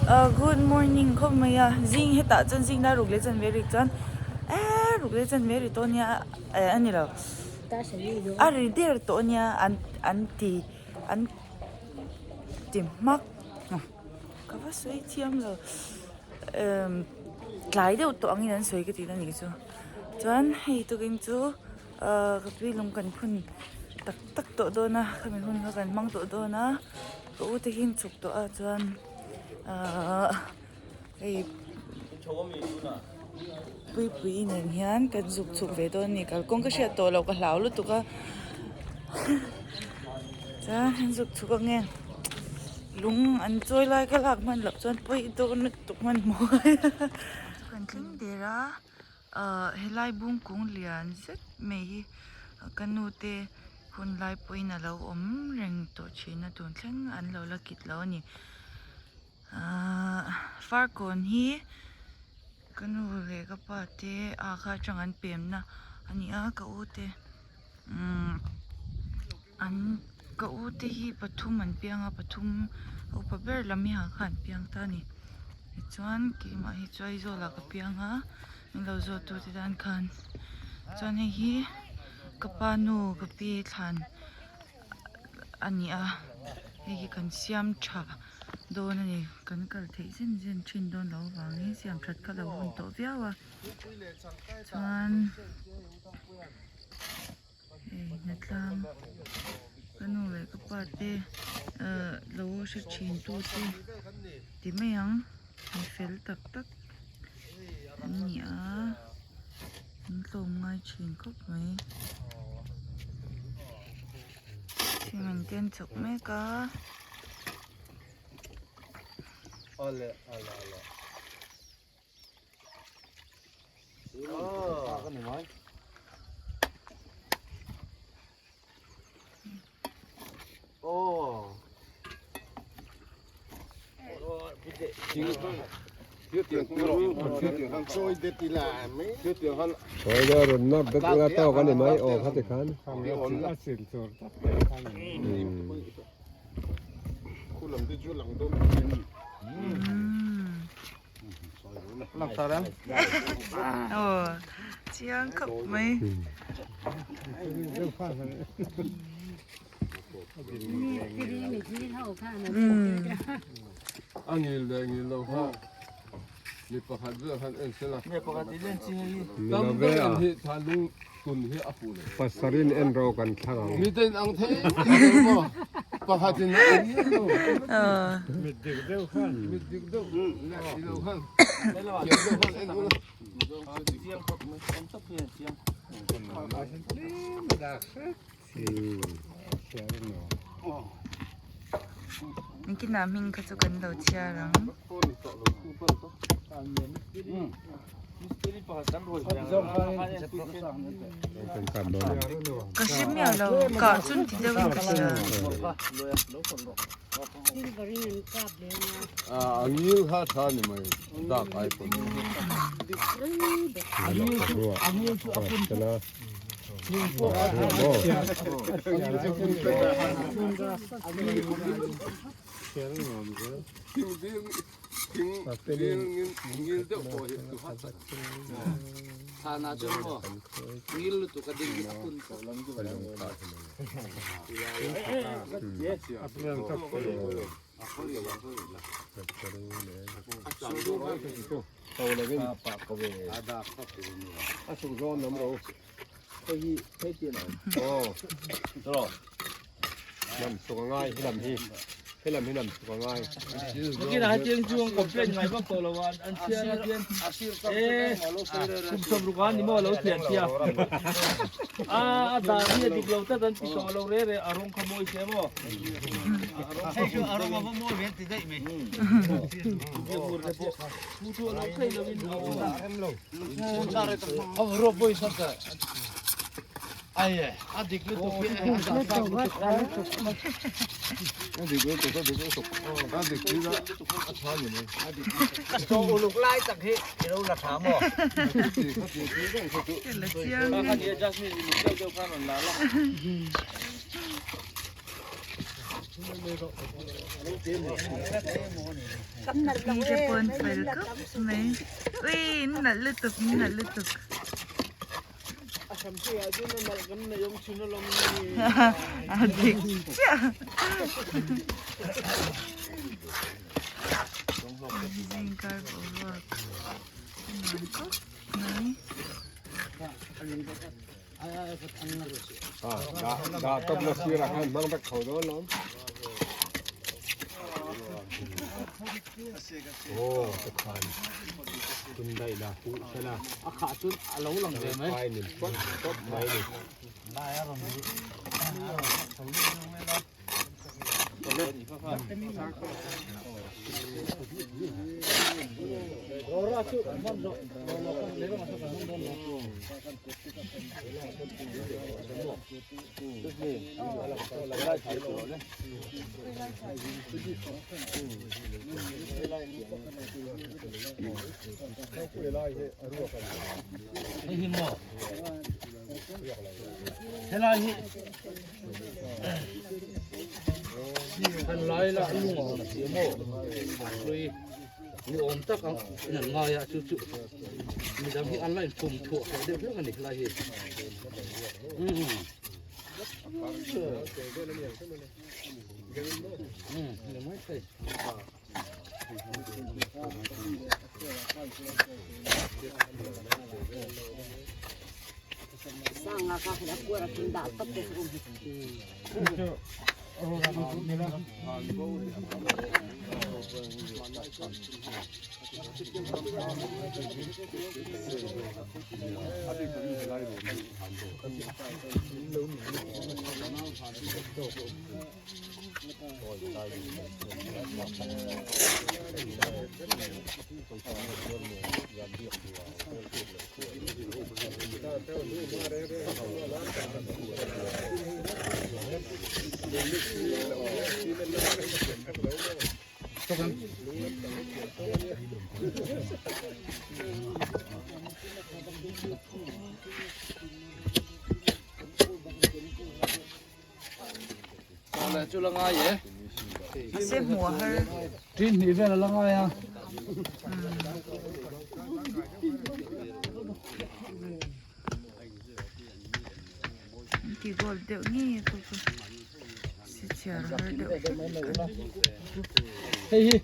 Ahh good morning khawp mai a zing hetah chuan zing dar ruk leh chanve rik chuan eee ruk leh chanve ri tawh ania eh a ni lo a ri der tawh ania an an ti an ti hmak ka va sawi thiam lo emm tlai deuh tawh angin an sawi ka tihna a nih chu chuan hei tukin chu ahh ka tui lung kan phun tak tak tawh dawn a khami hun kha kan hmang tawh dawn a ka u te hi an chhuk tawh a chuan ahh hei puipui nen hian kan zuk chhuk ve dawn a ni kalkawng ka hriat tawh loh ka hlau lutuk a chuan an zuk chhuk ange lung an chawi lai ka lak hman loh chuan pawi dawn lutuk hmanhmawh kan thleng der a. Ahh helai bungkung lian zet mai hi ka nu te hun lai pawhin a lo awm reng tawh thin a tun thleng an lo la kit lo a ni ahh farkawn hi ka nu leh ka pa te ah kha atang an pem na a ni a ka u te umm an ka u te hi pathum an piang a pathum a upa ber lam hi ah khan an piang ta a ni tichuan keimah hi chu Aizawl ah ka piang a min lo zawt tu te tan khan chuan hei hi ka pa nu ka pi thlan a ni a hei hi kan siam tha dawn a ni kan kal theih zen zen thin dawn loh avangin siam that kha lo hun tawh viau a chuan. Hei hnatlang ka nu leh ka pa te ahh lo hre thin tu te ti mai ang mi fel tak tak an ni a an tlawm ngai thin khawp mai cement te an chawk mek a. Sawi rawn nawr vek ula tawk a ni mai aw kha tikhan. Aw chiang khawp mai. A ngil leh ngil lo kha mi pakhat vel khan en sela. Ni lo ve a. Pasarin en ro kan thlang ang. Engtin ah hming kha chu kan lo chhiar ang. Ka hre miah lo kah chun ti deuh in ka hria. Mi te pawh an fel khawp mai ui in nalh lutuk in nalh lutuk a dik chiah zingkar boruak a nuam khawp mai. Ni awm tak ang in an ngai a chu chu midang hi an la inphum thuah hleh deuh hlek a ni helai hi umm ni mai thei. Se hmuh a har. Tin hnih vel a la ngai a. An ti goal deuh ngei a chu chu si chhiar a har deuh hlek a ni. Hei hi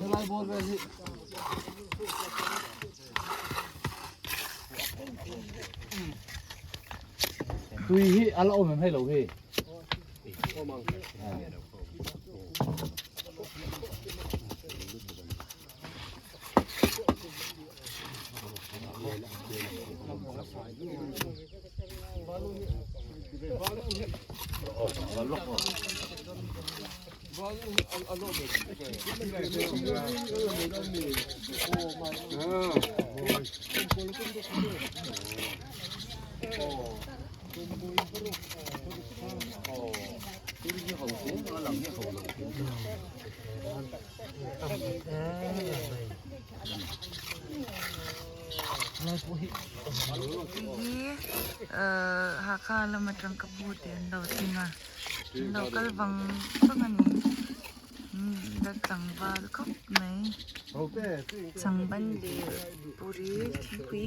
helai ball vel hi. Tui hi a la awm em hei lo hi. Hei hi Hakha lam atang ka pu te an lo thleng a an lo kal vang vang a ni la tlangval khawp mai changban leh puri thingpui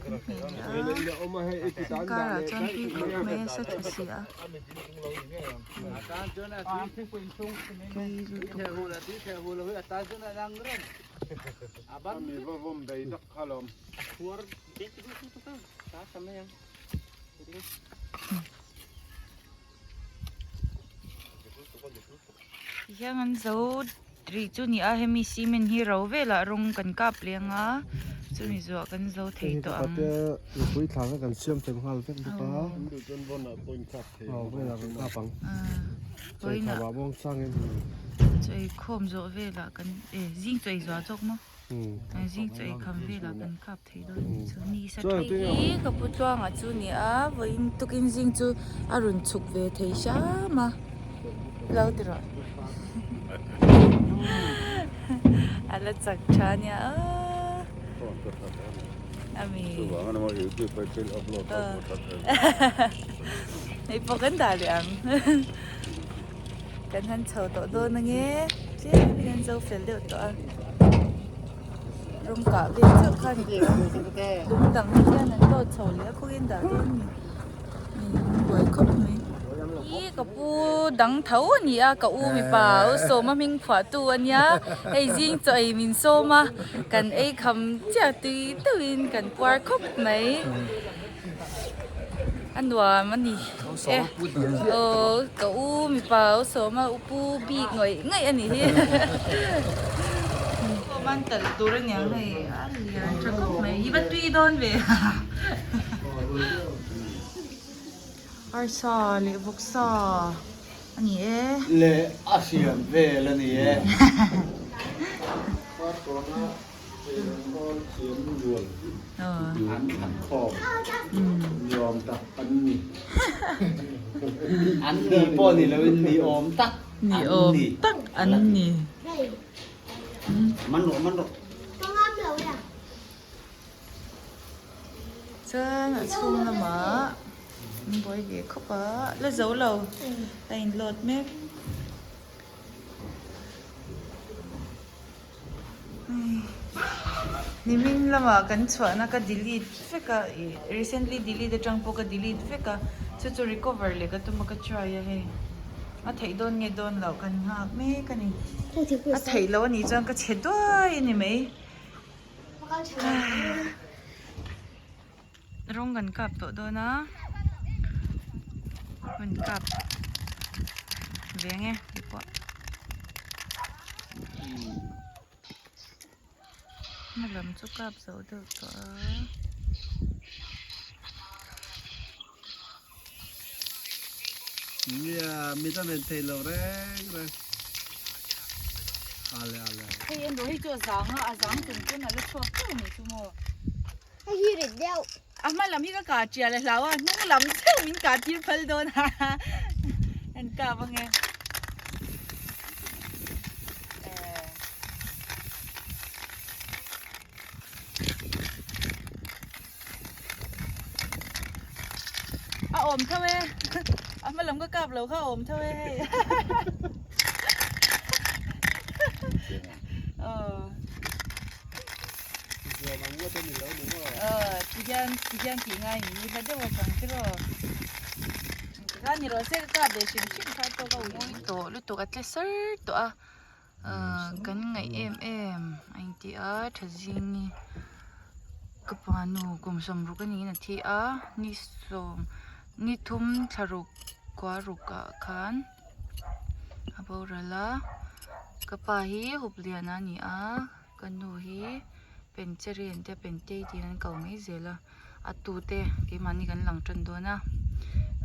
an hmeh leh a an karah chuan tui khawp mai a sa tha si a tui lutuk. Tihian an zo rih chu ni a hemi cement hi ro velah rawng kan kap leng a chumi zuah kan zo thei tawh ang. Mipui thla kha kan siam fel nghal vek bawk a aw velah kan kap ang chawi thla ah bawng sangin. Chawi khawm zawh velah kan e zing chawi zuah zawk maw. Zing chaw ei kham velah kan kap thei dawn anih chu ni sa thei hi ka pu tluanga chu ni a vawiin tukin zing chu a rawn chhuk ve thei hram a lo ti rawh a la chak tha ania aaa ami hei pawh kan dah leh ang. Kan han chho tawh dawn ange tlem in an zo fel deuh tawh a rawng kah vel chauh kha ni lung dang te hian an tawt chho leh a khawngin dah dawn ni ni buai khawp mai hi ka pu dang tho a ni a ka u mipa u sawma hming phuah tu a nia hei zing chaw ei min sawm a kan ei kham chiah tui deuhin kan puar khawp mai. A nuam a ni e aw ka u mipa u sawm a u pu bik ngawih ngawih a nih hi man talh tur a niang hei a lian tha khawp mai i va tui dawn ve arsa leh vawksa a ni e leh a siam vel a ni e. An ni pawh ni loin ni awm tak ni awm tak an ni. Man rawh man rawh. Chuan a chhung lamah an buai ve khawp a la zo lo a in load mek. Nimin lamah kan chhuahna ka delete vek a ih recently delete atang pawh ka delete vek a chu chu recover leh ka tum a ka try a hei a theih dawn nge dawn loh kan nghak mek a ni a theih loh anih chuan ka chhe duai a ni mai rawng kan kap tawh dawn a rawn kap ve ang e tih pawh hma lam chu kap zo deuh tawh a. Nia mit a men thei lo reng reng ale ale. Hei en rawh hei chu a zang a a zang tum pawn a la chhuak teuh mai chu maw. Hei hi rit deuh. A hma lam hi ka kah tial a hlau a hnung lam chauh min kah tir phal dawn a an kap ange. A awm tho e a hma lam ka kap lo kha a awm tho e hei aw tihian tihian tih ngai ni hla deuh a chang tiraw tikhan ni rawh se ka kap ve hrim hrim kha tawk a ui tawh lutuk a tle sar tawh a. Kan ngaih em em a inti a tha zing hi ka pa nu kum sawmruk a niin a thi a ni sawm ni thum thla ruk kua ruk ah khan a boral a ka pa hi hup lian a ni a ka nu hi pencheri an tia pentei tiin an ko mai zel a. A tute keimahni kan lang tan dawn a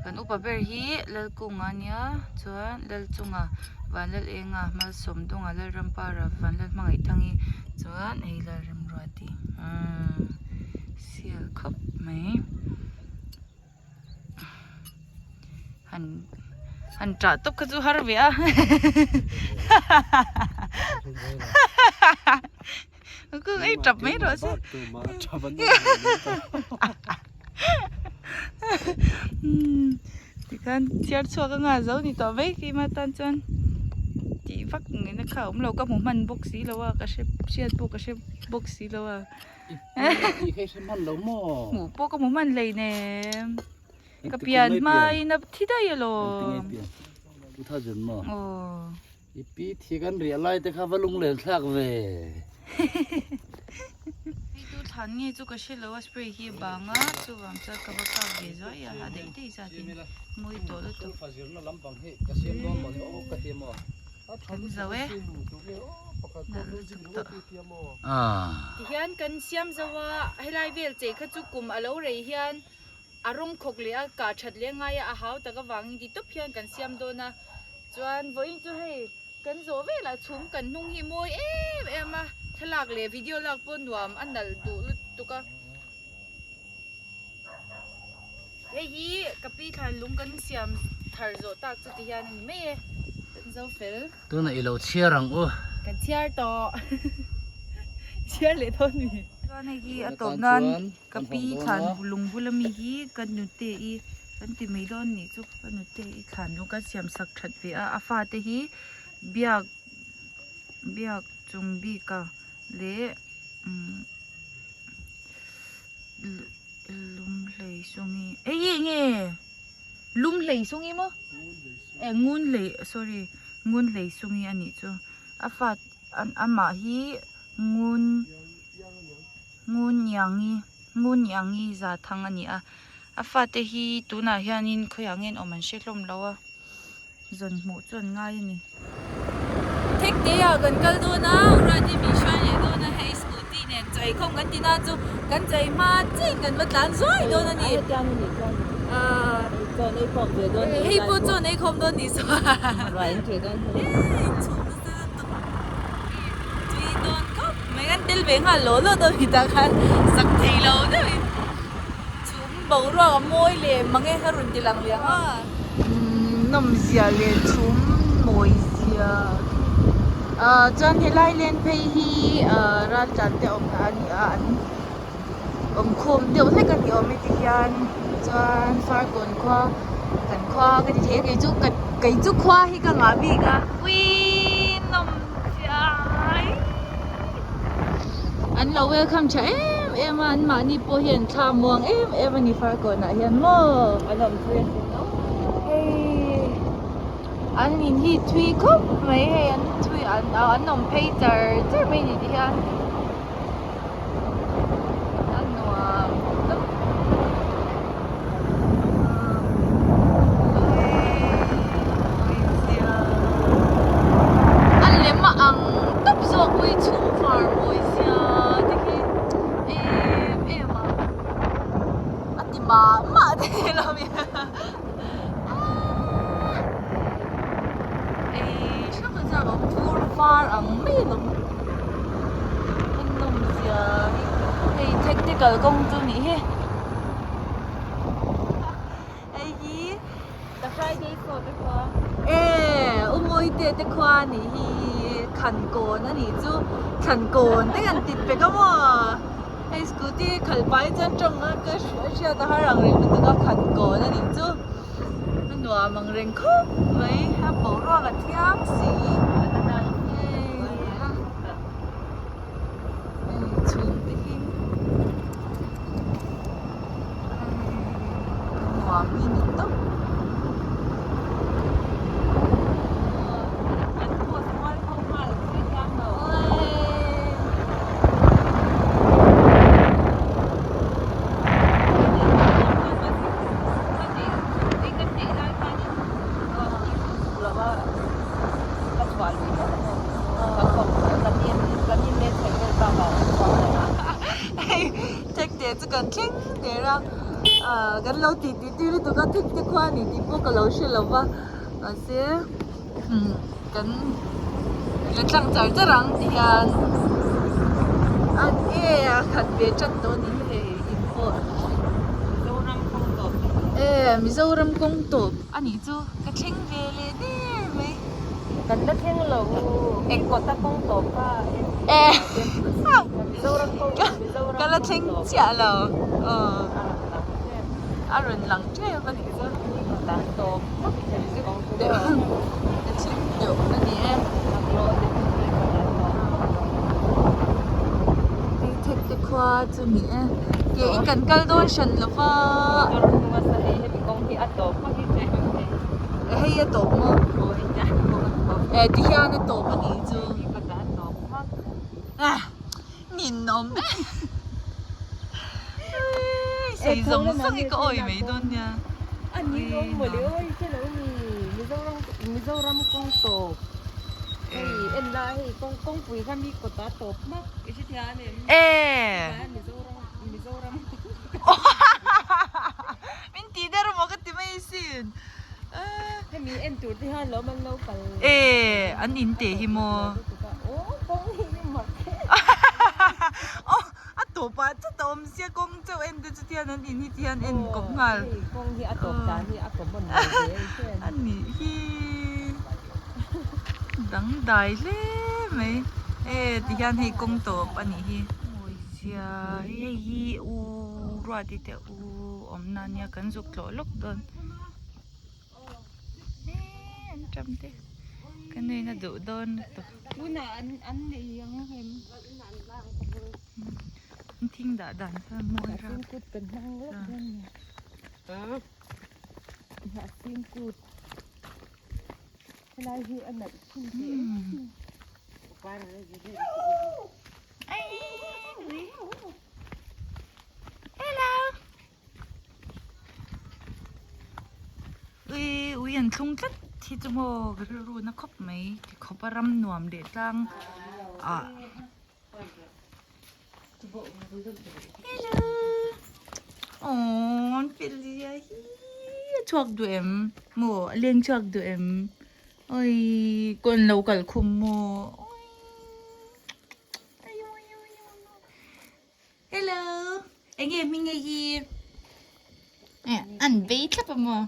kan upa ber hi Lalkunga a nia chuan Lalchunga Vanlalenga Malsawmdunga Lalrampara Vanlalhmangaihthang-i chuan hei Lalremruati umm sial khawp mai han han ṭah tawp kha chu har ve a Cứ ei trập mấy rồi chứ. Tikhan chhiar chhuak anga zo ni tawh mai keimah tan chuan tih vak ngaihna kha a awm lo ka hmu hman bawk si lo a ka hre hriat pawh ka hre bawk si lo a. Hmuh pawh ka hmu hman hleinem. Ka pian hmain a thi daih alawm. Aw. I pi thi kan riah lai te kha va lunglen thlak ve. Hei tu thlan nge chu ka hre lo a spray hi a bang a chuvang chuan ka va kap ve zuai a a daih daih zat in mawi tawh lutuk. Kan zo e nalh lutuk tawh. Tihian kan siam zo a helai vel chei kha chu kum a lo rei hian a rawng khawk leh a kah that leh ngai a a hau tak avangin ti tawp hian kan siam dawn a chuan vawiin chu hei kan zawh velah chhum kan hnung hi mawi em em a thlalak leh video lak pawh nuam a nalh duh lutuk a hei hi ka pi thlan lung kan siam thar zawh tak chu ti hian a ni mai e kan zo fel. Tunah i lo chhiar ang u. Kan chhiar tawh chhiar leh dawn mi. Chuan hei hi a tawp nan. Ka pi thlan lung bula mi hi ka nute i Kan ti mai dawn nih chu ka nute i thlan lung kan siam sak that ve a a fate hi biak biak chung bik a leh umm lum hlei sawng i ei eng nge lum hlei sawng i maw eh ngun hlei sorry ngun hlei sawng i a nih chu a fa amah hi ngun ngun iang i ngun iang i za thang a ni a a fate hi tunah hianin khawiah nge an awm an hre hlawm lo a. Zawn hmuh chu an ngai a ni. Thekte ah kan kal dawn a, Urani min hruai leh dawn a, hei scooty nen chaw eikhawm kan ti na chu kan chaw ei hma chiahin kan va tlan zuai dawn a ni. Hei pawh chaw an eikhawm dawn ni saw. Eii inchhung nasa lutuk. Tui dawn khawp mai kan tel ve nghal law law dawn ni tah khan sak thei lo deuhin. Chhum boruak a mawi leh mang e a rawn ti lang leh ang a. Nawmzia leh chhum mawizia ah chuan helai len phei hi ah raltlan te awmna a ni a an awmkhawm deuh hlek a ni awm e tihian chuan farkawn khua kan khua ka ti thei a kei chu kei chu khua hi ka ngah bik a uiii nawmzia an lo welcome tha em em a an mahni pawh hian thla muang em em a ni farkawn ah hian maw an awm thui a sin hei an in hi thui khawp mai hei an thui an an awm phei char char mai ni ti hian a nuam tawp a lem a ang tawp zawk pui chhung far mawi sia te khi em em a a ti mah mah te lo mi ei hrang a chak awm vur var ang mai alawm a nawm zia hi hei tactical kawng chu nih hi. Hei hi The Friday Show te khua. E u Mawite te khua a nih hi Khankawn a nih chu Thlankawn te kan tit pek a maw hei scooty khalh pai chuan tawng a ka hriat a har ang reng lutuk a Khankawn a nih chu a nuam ang reng khawp mai a boruak a thiang si hei a hei chhum te hi. Nuam hi ni tawp. Hei thekte chu kan thleng der a ah kan lo tih tih tir lutuk a thekte khua a ni tih pawh ka lo hre lo va mahse umm kan la tlang char char ang ti hian a e a khat ve tan tawh a ni hei in pawh e Mizoram kawng tawp a nih chu ka thleng ve leh der mai. Kan la thleng lo eng kawta kawng tawp kha e ka la thleng chiah lo a rawn lang tep a nih chu ka thleng deuh a ni e hei thek te khua chu ni e ke in kan kal dawn hran lo va hei a tawp maw eh ti hian a tawp a nih chu ah ninawm sei zawng zawng hi ka awi mai dawn nia eh Min tih der maw ka ti mai sin. Hemi en tur te hian lawm an lo kal. E an in teh hi maw. Aw kawng hi ni mak e. Aw a tawp ah chat a awm sia kawng chauh en te chu tihian an in hi tihian en kawp nghal. Hei kawng hi a tawp dan hi a common lo ve a hian. A nih hi dangdai hle mai. E tihian hei kawng tawp a nih hi. Mawi zia hei hi u. Ruati te u awmna ania kan zuk tlawh lawk dawn eee an tam te ka nuin a duh dawn lutuk an thing dah dan kha a mawi rap Hello. Ui ui an thlung tlat hi chu maw ka rilru na khawp mai ti khawp a ram nuam leh tlang ah Hello. Aww an fel zia hi a chhuak duh em maw a leng chhuak duh em awii kawn lo kal khum maw awii. Hello enge hming hei hi an vei thlap a maw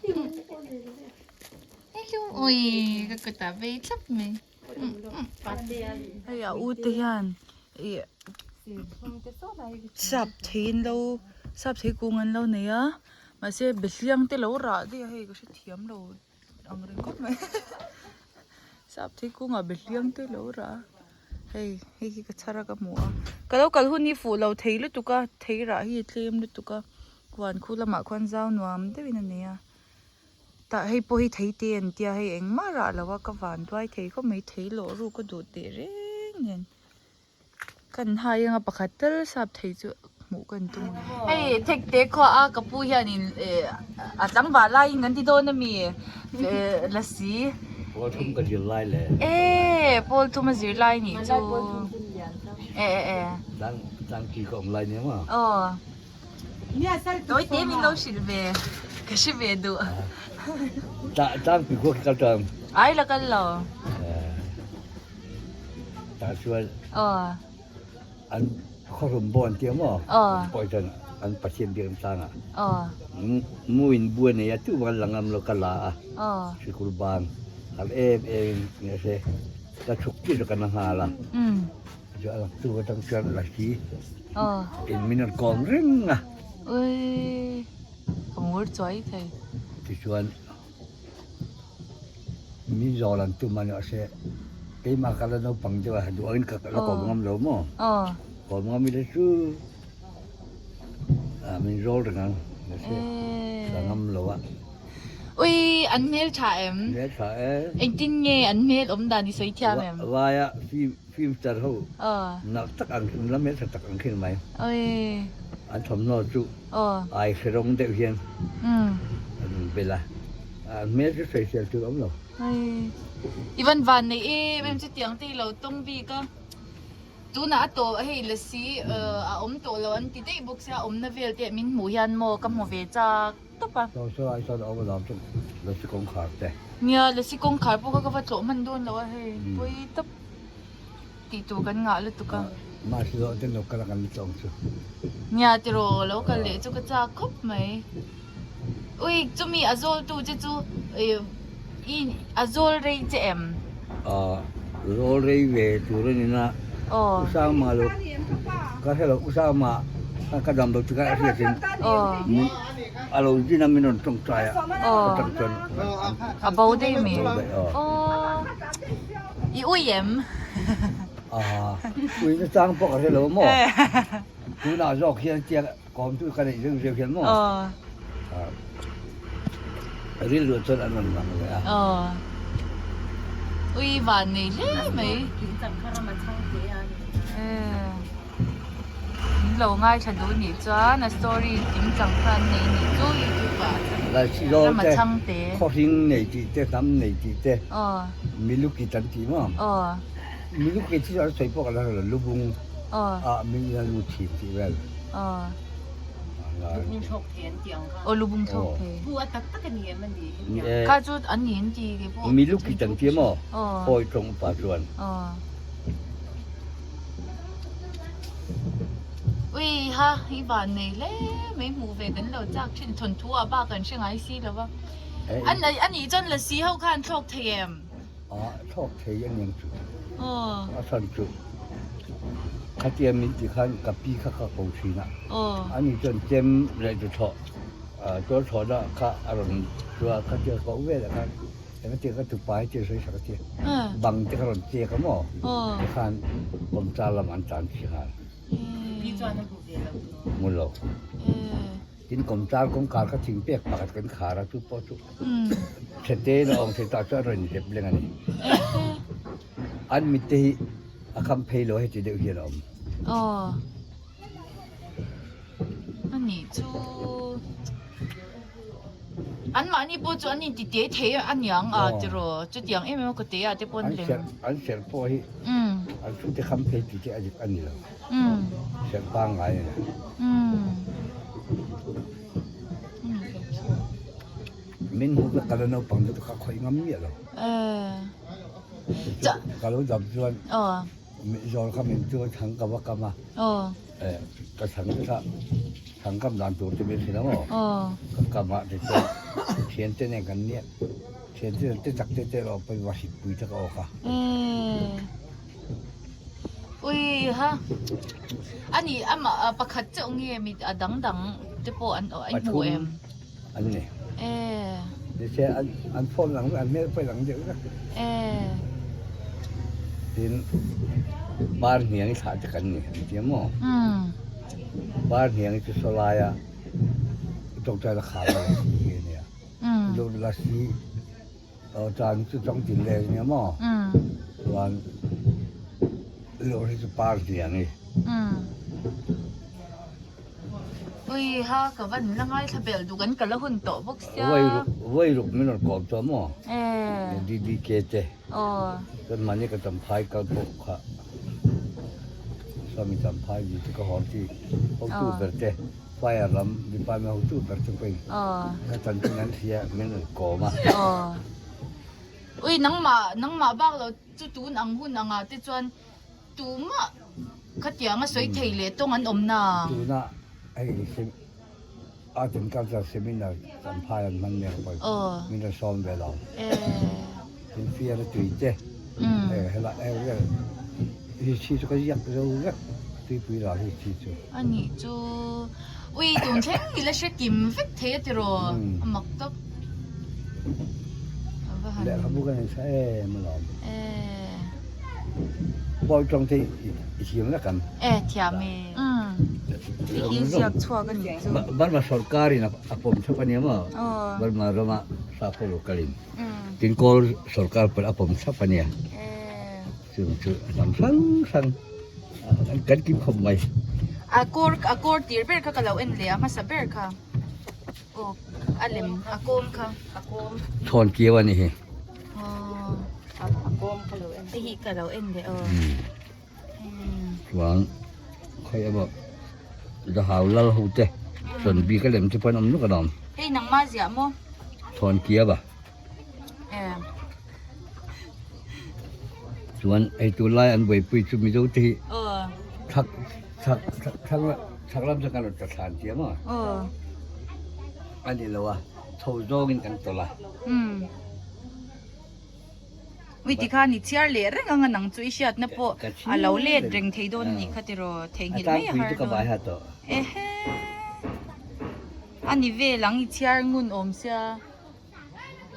hello ui ka kut ah vei thlap mai hei a u te hian ih sap thei in lo sap thei kung an lo nei a mahse behliang te lo rah daih a hei ka hrethiam lo. Ang reng khawp mai sap thei kungah behliang te lo rah a hei hei hi ka chhar a ka hmu a ka lo kal hun hi fuh lo thei lutuk a thei rah hi a tlem lutuk a huan khu lamah khuan zau nuam deuhin a nei a tah hei pawh hi thei te an tia hei engmah rah lo a ka van duai thei khawp mai thei lawh ruk a duh teh reng nen. Kan hai anga pakhat tal sap thei chu hmuh kan tum ang. Hei thekte khua a ka pu hianin a tlangval laiin kan ti dawn ami lasi. Pawl thum ka zir lai le. E pawl thum a zir lai nih chu. E e e. Tlang tlang ki ka awm lai nia maw. Aw. Tawi te min lo hrilh ve ka hre ve duh. Tlang pi khua khi kal tawh em? Ai la kal lo. Tah chuan an khawhlum bawn tia maw? Poison an Pathian biak an tlang ah mu in bua nei a tu bang langam lo ka la a sikul ban har em em in nge se ka chhuk tir ka na nghal a chu a tu atang chuan la hi in min rawn kawm reng a. Ui ka ngur chuai thei. Tichuan Min zawl an tum a ni se keimah ka la naupang deuh a duh angin ka la kawm ngam lo maw? Kawm ngam ila chu min zawl reng ang mahse ka ngam lo a. Ui an hmel tha em? Hmel tha e. Engtin nge an hmel awm dan i sawi thiam em? Vaia film star ho nalh tak ang la hmel tha tak ang khin mai. An thawmhnaw chu ai hre rawng deuh hian an bel a. Hmel chu sawisel tur awm lo. I van van nei em em chutiang te i lo tawng bik a. Tunah a tawh hei lasi a awm tawh lo an ti daih bawk sia awmna vel te min hmuh hian maw ka hmu ve chak tawp a. Saw saw ai sawn a awm alawm chu lasi kawngkhar te. Nia lasi kawngkhar pawh kha ka va tlawh hman dawn lo a hei pawi tawp tih tur kan ngah lutuk a. Mahse zawh ten lo kal a kan la tlawng chu. Nia tiraw lo kal leh chu ka chak khawp mai. Ui chumi a zawl tu che chu i a zawl rei che em? Aw zawl rei ve tur a ni na. Aw. U Sangma lo ka hre lo U Sangma ka dam lo chu ka hriat in a lo zin a min rawn tawngtai a ka tang chuan a bo daih mi? Bo daih aw. Aw i ui em? Aa ui na chang pawh ka hre lo maw? Tunah zawk hian chiang Kawm chu ka neih zeuh zeuh hian maw? Rilru chuan an rawn lang leh a. Ui van nei hle mai. Min lo ngaithla duh nih chuan a story kim chang kha an nei nih chu youtube ah rama chhangte. Khawhring nei tih te hnam nei tih te miluki tan tih maw? Miluki chu an sawi pawh ka la hre lo lubung ah min ina lut thin tih vel. Lubung thlawk thei an tih ang kha. Aw lubung thlawk thei. Bu a tak tak a ni em a ni hetiang. Kha chu an ni an ti kei pawh. Miluki tan tia maw? Awi tawng upa chuan. Ui ha i van nei hle mai hmuh ve kan lo chak thin thawnthu ah bak an hre ngai si lo va. A nih chuan lasi ho khan thlawk thei em? Thlawk thei a niang chu. A chhan chu. Khatia min ti khan ka pi kha ka ko thin a, ani chuan chem leh chu thlawh tual thlawhna kha a rawn tua khatia ka koh velah khan engati ka tupa hi tia sawi sak a tia bang te kha rawn chek a maw tikhan kawmchar lam an tan chi nghal. Hmu lo. Tin kawmchar kawngkhar kha thing pek pakhat kan khar a chu pawh chu chhete in a awm thei tah chuan a rawn inhlep leng a ni. An mit te hi a kham phei lo heti deuh hian a awm. Aw. A nih chu. An mahni pawh chu an inti te thei a niang a tiraw chutiang em em a kawte ah te pawh an lem. An serh pawh hi an thu te kham phei tih te a dik a ni lo. Serh pangngai a ni. Min hmuh vek ka la naupang deuh kha khawih ngam miah lo. Ka lo dam chuan zawl kha min chu thang ka va kam a. Ka thang te kha thang kam dan tur te min hrilh ang aw. Ka kam ah te chuan thian te nen kan nia. Thian te te tak te te erawh pawhin va hrit pui tak a awk a. Ui ha. Ani amah pakhat chauh nge mi a dang dang te pawh an hmu em? An ni. Nise an phone lang an hmel pawh lang deuh vek. Tin bar hniang i thlah te kan ni an tia maw? Bar hniang hi chu saw laia doctor a khar a lo tih hi a nia. Lasi chan chu chawng tin leh a nia maw? Chuan lawr hi chu par hniang i. Ui ha ka van la ngaithla bel duh kan kal a hun tawh bawk sia. Vawi ruk min rawn kawm tawh maw? DDK te. Chuan mahni ka champhai kal pawh kha Swami champhai vi chu ka hawn chi hotu ber te fire lam department hotu ber te pawhin ka chanchin an hria min rawn kawm a. Ui nangmah nangmah bak lo chu tun ang hun angah te chuan Tumah khatiang a sawi thei leh tawng an awm na. Tuna hei Art and Culture Seminar Champhai an hman mek pawh min rawn sawm ve lo. Tin fiara tui te helai vel hi chi chu ka ziak zo vek tuipui ral hi chi chu. A nih chu ui tun thleng i la hre kim vek thei a tiraw a mak tawp. Lehkhabu kan insa em alawm. Pawi tawng te i thiam vek ang. E thiam e. Hi ziak chhuak a nih chu. Burma sorkar in a pawm chhuak a nia maw? Burma rama sapho local in. Tin kawl sorkar pawh a pawm chhuak a nia. Chung chu a hnam hrang hrang kan kim khawp mai. A kawr a kawr tir ber kha ka lo en leh a hmasa ber kha. Aw a lem a kawm kha a kawm. Chhawn kiau a ni hi. Aw a kawm ka lo en. Hei hi ka lo en leh aw. Chuan khawi emaw zahau lal ho te chuan bik a lem chu pawn awm nuk a awm. Hei nangmah ziah maw? Chhawn kiau a. Chuan hei tunlai an buaipui chu Mizo te hi thak thak thak thak lam chu kan rawn ta thlan tia maw? A ni lo a, chho zawngin kan tawlh a. Ui tikhan i chhiar leh reng anga nang chu i hriatna pawh a lo let reng thei dawn a nih kha tiraw theihnghilh mai a har dawn. Ehe a ni vel ang i chhiar ngun awm sia.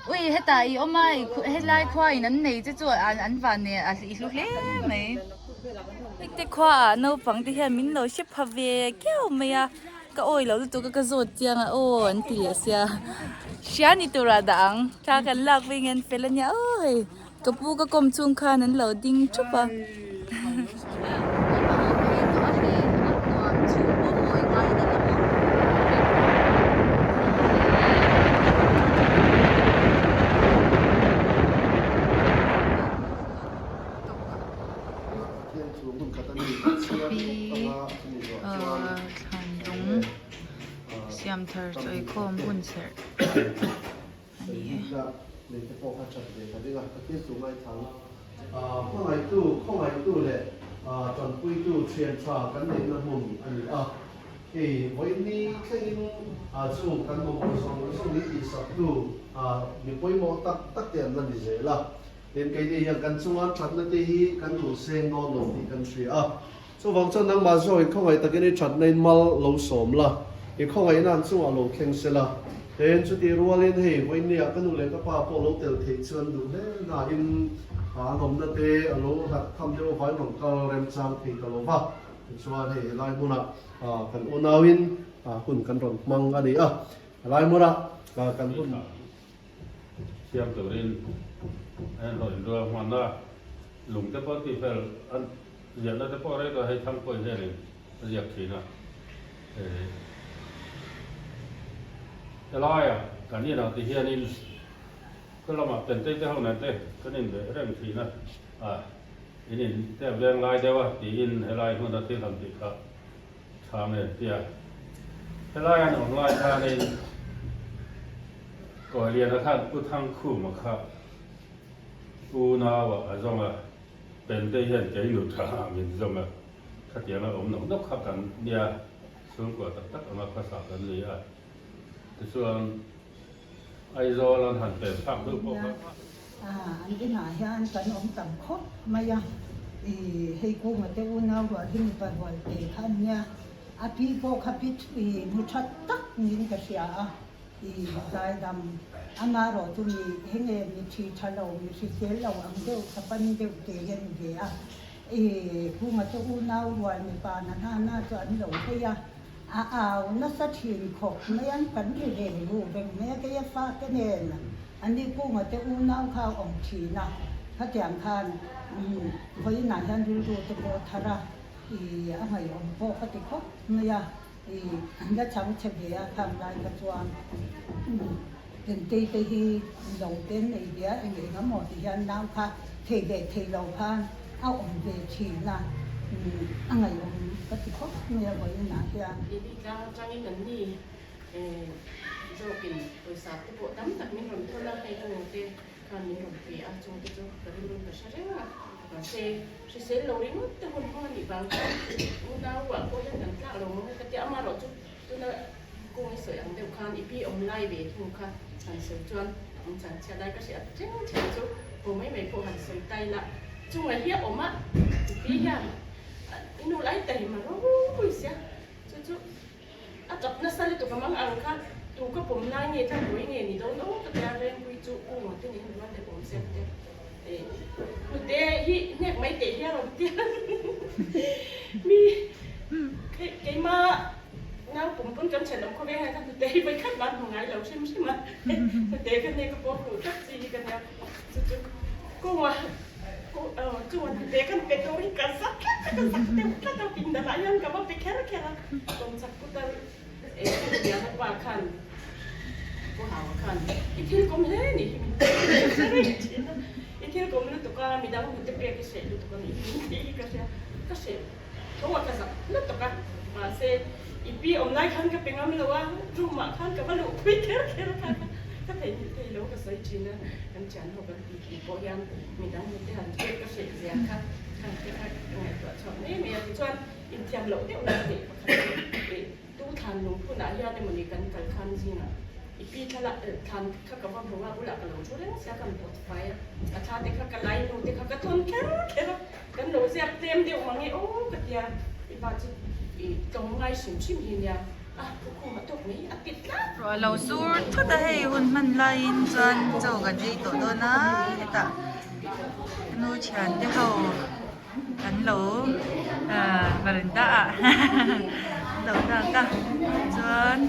Ui hetah i awm a helai khua in an nei che chu an van nen a i hlu hle mai. Hengte khua ah naupang te hian min lo hre pha ve kiau mai a ka awi lo lutuk a ka zawt chiang a aw an ti leh sia hria ni turah dah ang thla kan lak vei nge an fel ania aw hei ka pu ka kawm chhung khan an lo ding thup a. Siam thar chawikhawm hun serh a ni e. Hmangaihtu, khawngaihtu leh tanpuitu thian tha kan neihna hmun a ni a. Hei vawiini thlengin chung kan mamawh zawng zawng min tihsaktu mi pawimawh tak tak te an la ni zel a. Tin, keini hian kan chunga thatna te hi kan duh seng dawn lo tih kan hria a. Chuvang chuan nangmah zawk i khawngaih takin i thatna in mal lo sawm la, i khawngaihna an chungah lo thleng se la. Tin, chutih rualin hei vawinia ka nu leh ka pa pawh lo tel theih chuan duh hle nain an awmna te a lo hlat tham deuh avangin rawn kal remchang thei ta lo va. Tichuan hei helai hmunah kan unauin hun kan rawn hmang a ni a, helai hmunah kan hun. Siam turin a inrawh inrual hman a, lung te pawh tihfel an ziahna te pawh rei tawh hei Thangpuii hianin a ziak thin a. Helaia kan inah ti hianin ka lamah Pentei te ho nen te kan inbe reng thin a, a in in te veng lai deuh a tiin helai hmuna thil han tih kha tha nge tia helai an awm lai khanin Kawiliana khan Pu Thangkhuma kha U naua a zawng a, Pentei hian kei nu tha ah min zawng a, khatiang a awm nawk nawk kha kan nia, chhungkua tak tak anga khawsa kan ni a, tichuan Aizawl an han pen thlak deuh pawh kha. An inah hian kan awm tam khawp mai a, i hei kunga te unau rual hi mipa rual te kha an nia, a pi pawh kha pi i nu tha tak niin ka hria a. I zaidam amarawh chu mi henge mi thi tha lo, mi hrisel lo ang deuh kha pan deuh te hi a ni ve a. I kunga te unau rual mipa na hna na chu an lo phei a, a au nasa thin khawp mai an kan ri reng ru reng mai a, kei a fate nen ani kunga te unau kha a awm thin a, khatiang khan vawiinah hian rilru te pawh a thar a, i a ngaihawm pawh ka ti khawp mai a. I an la chang che ve a khang lai kha chuan Entei te hi lo te an nei ve a eng eng amaw ti hian nau kha thei leh thei lo khan a awm ve thin a a ngaihawm ka ti khawp mai a vawiin ah hian. Lily tlang atangin an ni zawkin pawisa te pawh tam tak min rawn thawn a, hei ka nu te khan min rawn pe a, chung te chu ka rilru ka hre reng a, mahse hrisel lo ringawt te hun hmang a nih vang chuan unau ah pawh hian kan tlak lo maw ka tia, amaherawh chu tuna kawng i sawi ang deuh khan i pi awm lai ve thung kha han sawi chuan an chan chhiat lai ka hriat thleng thleng chu haw mai mai pawh han sawi ta ila chunga hi a awm a, i pi hian i nu lai taima ropui sia chu chu. A chak nasa lutuk a mang ang kha tu ka pawm lai nge tlang pui nge ni dawn aw ka tia Rengpui chu u ngawt te nen rual te pawm sep te eh hnute hi hnek mai teh hian rawn tia mi keima nau pum pawn kan thenawm khawveng ah khan hnute hi vawikhat mah hmu ngai lo hrim hrim a hnute ka hnek a pawh hmuh tlat chi hi ka nia chu chu kawngah Chuan hnute kan pe turin ka zak tlat a, ka zak deuh tlat a, pindanah hian ka va pe kher kher a, Kawmchak putar Liana pa khan Pu Haua khan i thil kawm hle ni hi min ti a reng thin a, i thil kawm lutuk a, midang hnute pek i hreh lutuk a nih hi min ti hi ka hria, ka hreh tho a, ka zak lutuk a, mahse i pi awm lai khan ka pe ngam lo a, room ah khan ka va luh phui kher kher a kha ka theihnghilh thei lo ka sawi thin a, kan thian ho kan ti tih pawh hian midang mite han pek ka hreh zia kha khan te kha ka ngaihtuah chhuak mai mai a, tichuan inthiam loh deuh na ka neih pakhat chu ih tu thlan lung phunah hian emawni kan kal khan zingah i pi thlalak thlan kha ka va hmu a bulah ka lo thu reng sia ka han pawt fai a, a thla te kha ka lai nu te kha ka thawn kher kher a, kan lo ziak tlem deuh mang e aw ka tia i pa chu ih tlawm ngai hrim hrim hi nia. Ruah lo sur thut a hei hun hman laiin chuan chaw kan ei tawh dawn a hetah nu thian te ho an lo ahh veranda ah an lo dak a chuan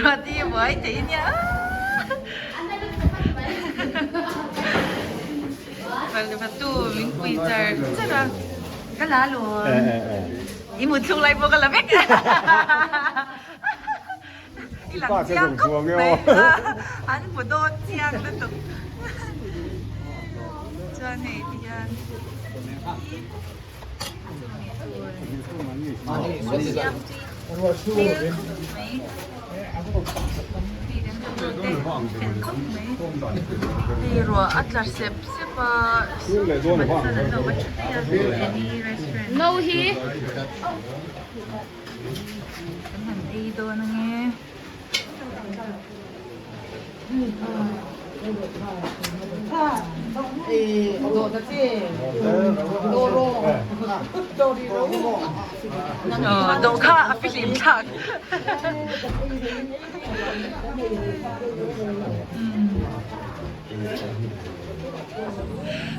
ruahti a buai thei ania fatu min pui char char a ka la lo. I mut thluk lai pawh ka la vek. I lang chiang khawp mai. An hmu dawn chiang lutuk. Chuan hei ti hian siam tui hmel khawp mai. Hei kan nu te fel khawp mai. Hei ruah a tla sep sep a saw an lo va tha daih a Annie restaurant. No hi. Kan han ei dawn ange. Dawh kha a fihlim thlak.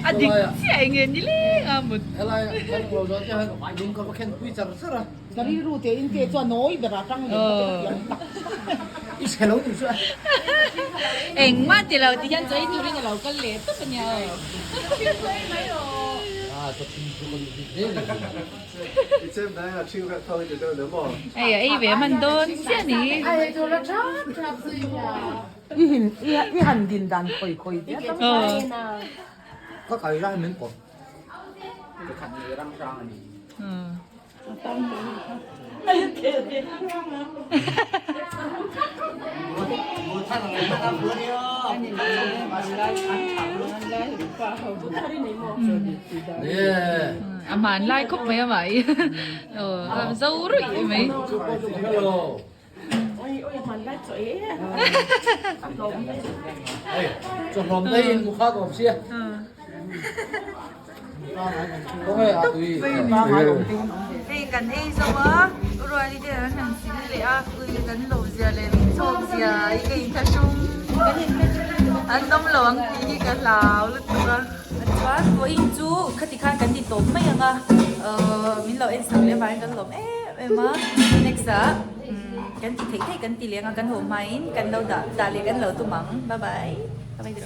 A dik chiah enge ni leng a mut. Helai kan lo zawh te hian lung ka va khen pui char char a. Ka rilru te in te chuan nawi ber a tang leh ka thiam tak. I chhe lo nih chu a. Engmah ti lo ti hian chawi turin a lo kal leh tawp a nia aw. Hei a ei ve a hman dawn chiah ni. I hin i han din dan khawi khawi te atang Ka kai lai min pawt. Ka khat ni ram hrang a ni. A hmanlai khawp mai a mah hi. Aw zo ruih mai. Hei kan ei zo a, Ruali te an han sil leh a, ui kan lo zia leh min chhawk zia i ka inthlahrung an awm lo ang tih hi ka hlau lutuk a. Chuan vawiin chu khati khan kan ti tawp mai ang a, min lo en sak leh avangin kan lawm em em a, next ah kan ti theih theih kan ti leng a, kan haw hmain kan lo dah dah leh kan lo tum ang, bye bye. Bye bye.